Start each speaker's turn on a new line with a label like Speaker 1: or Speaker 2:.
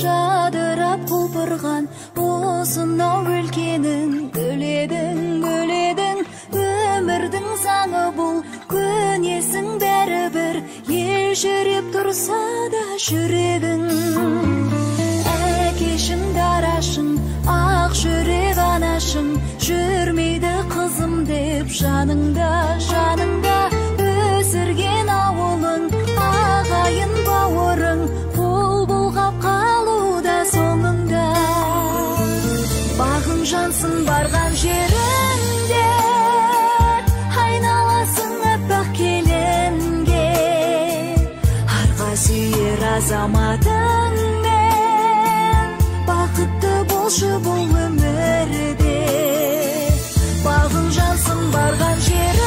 Speaker 1: Жадырап құлпырған осынау өлкенің гүледің, гүледің. Өмірдің заңы бұл, көнесің бәрібір, елжіреп тұрса да жүрегің. Әкешім, дарашым, ақ жүрек анашым, жүрмейді қызым деп жаныңда, жаныңда. Өсірген ауылың, ағайын бауырың, қол бұлғап қалуда соңыңда. Бағың жансын барған жеріңде, айналасың аппақ келінге. Арқа сүйер азаматыңмен, бақытты болшы бұл өмірде. Бағың жансын барған жеріңде.